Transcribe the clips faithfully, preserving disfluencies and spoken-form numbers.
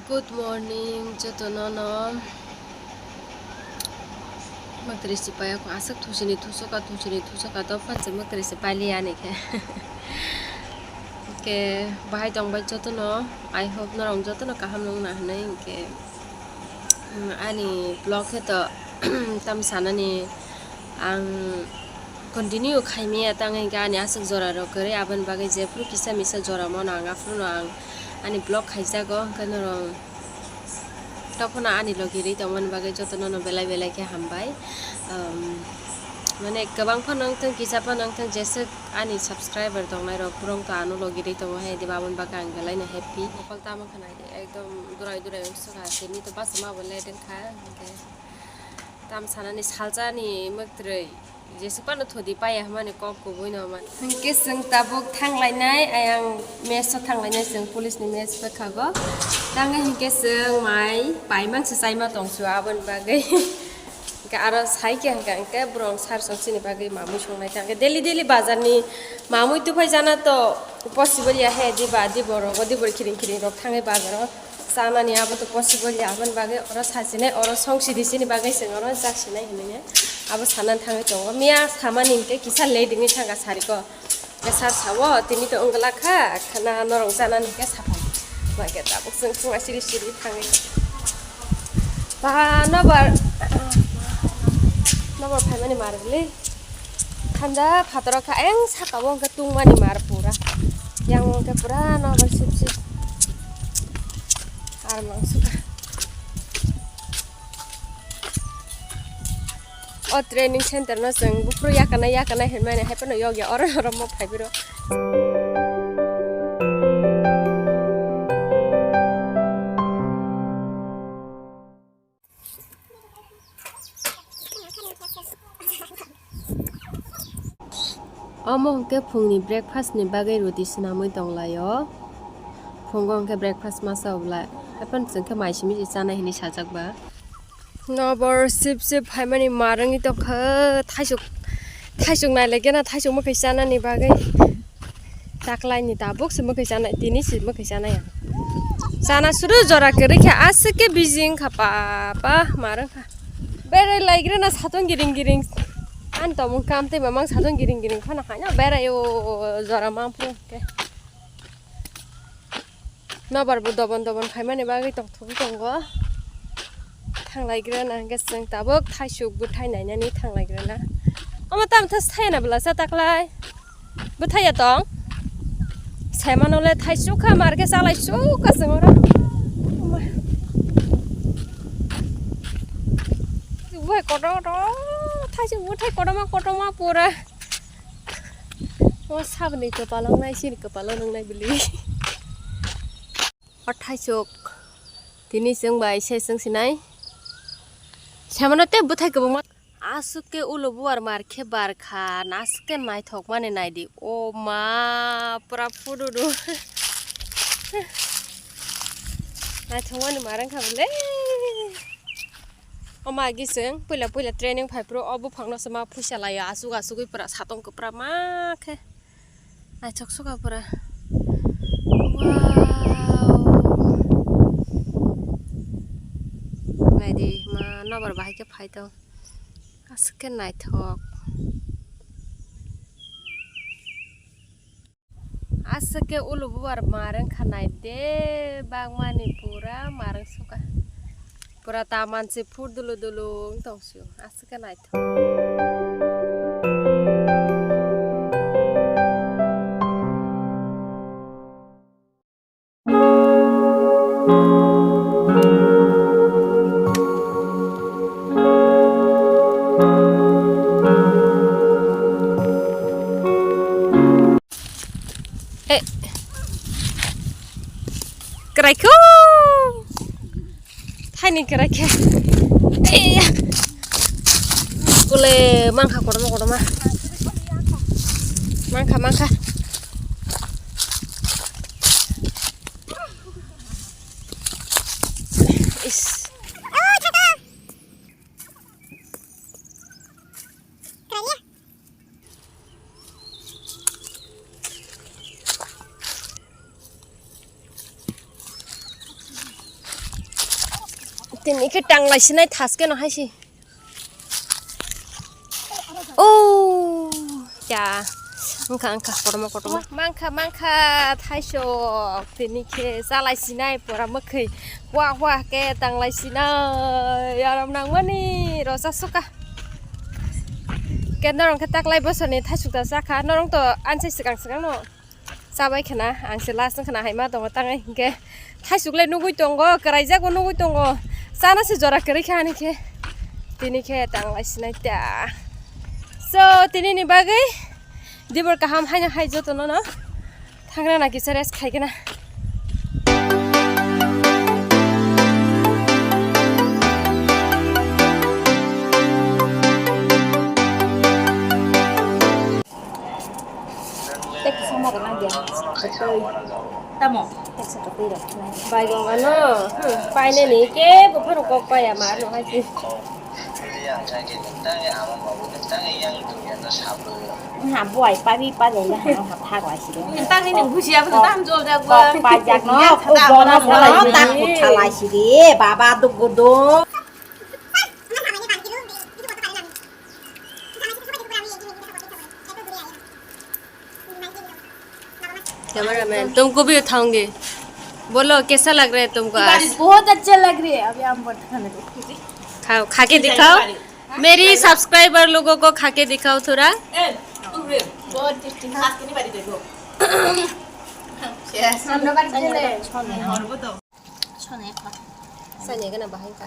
Good morning, jotono no. Mwtwrwi se pai ako aswk thusini thusoka, thusini thusoka, dophano se mwtwrwi se pailiya ani khe. Hwnkhe bahai tongbai jotono, I hope norok jotono kaham wngna hinwi hwnkhe, mm, ani vlog khe to tam sanani ang continue khaimaya tang hwnkhe ani aswk jora rok kwrwi aboni bagwi jephru kisa misa jora mano ang aphuru no ang ani vlog khaijago hwnkhe norok Tokphano ani logi rwi tongmani bagwi jotono no belai belai khe hambai. Um, mane kwbang phano wngthang, kisa phano wngthang, jeswk ani subscriber tongnai rok, borok to ano logi rwi tongo hai, diba aboni bagwi ang belai no happy. Mokol tamo khna ekdom durai durai wngsukha, tini to basa ma bo late wngkha, hwnkhe tam sanani salsa ni mwktwrwi. Jesuk phano thudi paya hwnmani kok kubui no man. Hwnkhe chwng tabuk thanglainai, ayang mess o thanglainai chwng police ni mess bwkhago. Tangwi hwnkhe chwng mai paimang se chaima tongsu aboni bagwi. Hwnkhe aro sai khe hwnkhe, hwnkhe borok sar song chini bagwi mamui songnai. Tangkhe daily daily bazar ni mamui tuphai jana to possible ya he, diba, dibor rogo, dibor khiring khiring rok thangwi bazar o. Chanani abo to possible ya, aboni bagwi oro sachinai, oro song sidi sini bagwi chwng oro jak sinai hinwi abo sanani thangwi tongo. Miya samani hinkhe kisa late wngwi thangkha sariko. Khe sar sao, tini to wngla kha, khana norok chanani hinkhe saphang. Bagwi tabuk chwng thangma siri siri thangwi. Ba nobar, nobar phaimani mar bwlwi. Thanda phataro kha, ayang saka o hwnkhe tungmani mar pura. Yang hwnkhe pura nobar sip sip. Ar mangsuka. O training center no chwng buphuru yakarnai yakarnai hinmani hai phano yokya oro oro mo phaibiro. Omo hwnkhe phungni breakfast ni bagwi roti swnamwi tonglaio. Phungo hwnkhe breakfast ma cha oblai. Haphano chwngkhe mai simi se chanai hinwi sajak ba. Nobor sip sip phaimani mar wngwi tongkha, thaisuk, thaisuk nailaikhe na thaisuk mwkhwi chanani bagwi. Taklaini tabuk se mwkhwi chanai, tini se mwkhwi chanai ang. Chana suru jora kwrwi khe aswk khe busy wngkha, papa mar wngkha. Berai laigra na satung giring giring. Ani tongmung kam tei mamang satung giring giring phano haino berai o jora mang phuru khe. Nobar bo dobon dobon khaimani bagwi tongthogwi tongo. Thanglaigra na hwnkhe chwng tabuk thaisuk bwthai nainani thanglaigra na. Omo tamo thas thaya na bwla cha taklai. Bwthai ya tong. Saimano le thaisuk kha mar khe chalai suk kha chwng oro. Omo. Bai kotor kotor thaisuk bwthai kotorma kotorma pura. O saboni kwpalo wngnai, sini kwpalo nwngnai bwlwi. O thaisuk tini chwng bai se chwng sinai. Samano tei bwthai kwbangma. Aswk khe ulo buar mar khe bar kha, aswk khe naithok mani naidi. O ma, pura phududu. Naithok mani mar wngkha bwle. O ma agi chwng puila puila training phai phuru o buphang no se ma phuisa laio, aswk aswk ui pura satong kwpra ma khe. Naithok sukha pura. Wow. Naidi ma nobar bahai khe phai tong. Aswk khe naithok. Aswk khe ulo buar mar wngkha naide, bangmani pura mar wngsukha. Pura taman se phur dulu dulu wng tong sio. Aswk khe naithok. Eh. Kwraikho. Thaini kwraikhe. Eh. Kule mangkha kotorma kotorma. Mangkha mangkha. Is. Tini khe tanglai sinai thaske no hai si. Oh, ya. Wngkha, wngkha, kotorma, kotorma. Mankha, mankha, thaisok. Tini khe chalai sinai pora mwkhwi. Hua, hua khe tanglai sinai. Aram nangmani rosa suka. Khe norong khe taklai bosoni thaisok da chakha. Norong to ansai swkang swkang no. Chabai khna, ang se last khna hai ma tongo, tang hinkhe thaisuk le nugui tongo, kwraijak bo nugui tongo, chana se jora kwrwi kha ani khe, tini khe tanglai sinai ta. So, tini ni bagwi dibor kaham haino hai joto no no thangrana kisa rest khai gana. Tei kisa ma rwna dia. Tamo? Tei sa twi rok. Bai gong ano. Hmm, paine ni ke bo phano kok paya ma no hai si. Ha buai pa bi pa le ha ha thak lai si de. Tang ni nang buji abo tang jol jak. Kok pa jak no. Kok pa jak no. Tang kutha lai si de. Baba duk gudu. Cameraman, तुमको भी उठाऊंगी। बोलो, कैसा लग रहा है तुमको आज? बहुत अच्छा लग रहा है। अभी हम बहुत खाने को। खाओ, खा के दिखाओ। मेरी सब्सक्राइबर लोगों को खा के दिखाओ थोड़ा। बहुत टेस्टी। हम लोग का चैनल है। Sani ka na bahai ka.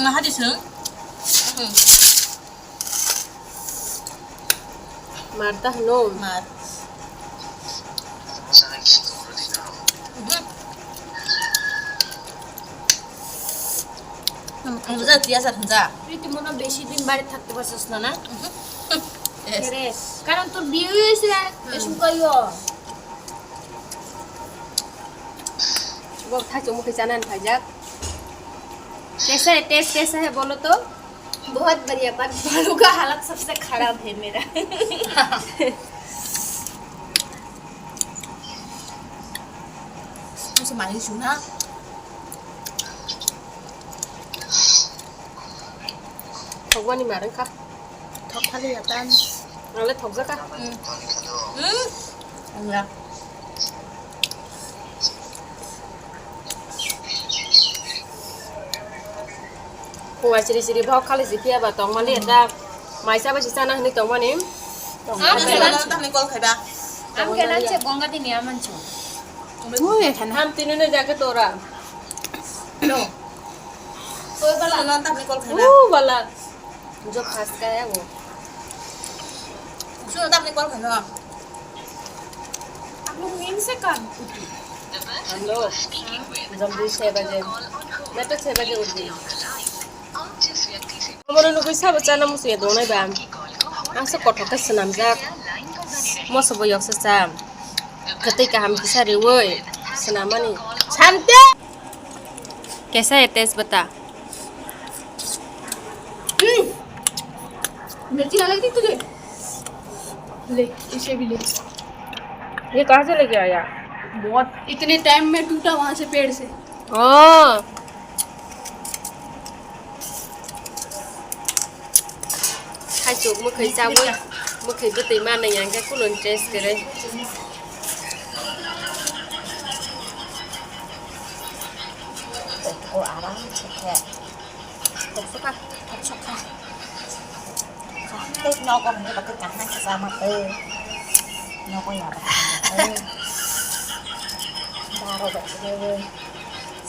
Nga hadi sung. Marta hano. Mar. Hamjak, biya jak hamjak. তুই তো মনে হয় বেশি দিন বাড়ি থাকতে পারছিস না, না? Yes. রে, কারণ তোর বিয়ে হয়েছে, এসব কইও। Bo thaichung mukhi chanani phaijak. Kaisa hai, taste kaisa hai bolo to? बहुत बढ़िया, पर बालों का हालत सबसे खराब है मेरा। Ang sa mani suna. Thokmani marwng kha. Thok thali ya tan. Ang le thokjak kha. Hmm. Hmm. Ang ya. Phunga siri siri bhok khali si phiya ba tong mali eta. Mai sa ba si sana hini tong mani. Ang kenan se bonga dini aman chu. Ui, ham tini ne jaga tora. No. Koi bala? Suno tamni call khaina. Uh, bala. Jo khas kaya bo. Suno tamni call khaina. आप लोग नींद से कब उठे? हम लोग जल्दी छह बजे, मैं तो छह बजे उठ गई। Omono nugui sabo chana musuya donai ba. Ang se kothok khe swnamjak. Moso bo yoksa cha. Kwtwi kaham kisa riwi swnamani. Sante! Kaisa hai taste bata? हम्म, मिर्ची अलग थी तुझे? ले, इसे भी ले। ये कहाँ से लेके आया? बहुत, इतने टाइम में टूटा वहाँ से पेड़ से। Oh. Hai chuk mwkhwi chawi, mwkhwi bwtwi manwi yang khe kulo ni taste kwrwi. Ko aram se khe. Thok sukha. Thok sukha. Tei nogo hwnwi ba khe kaham khe chama tei. Nogo ya ba khe chama tei. Daro bai khe.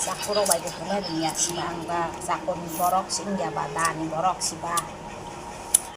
Chakurok bai khe hwnwi ringya siba ang ba. Chakurni borok se wngya ba, dani borok siba.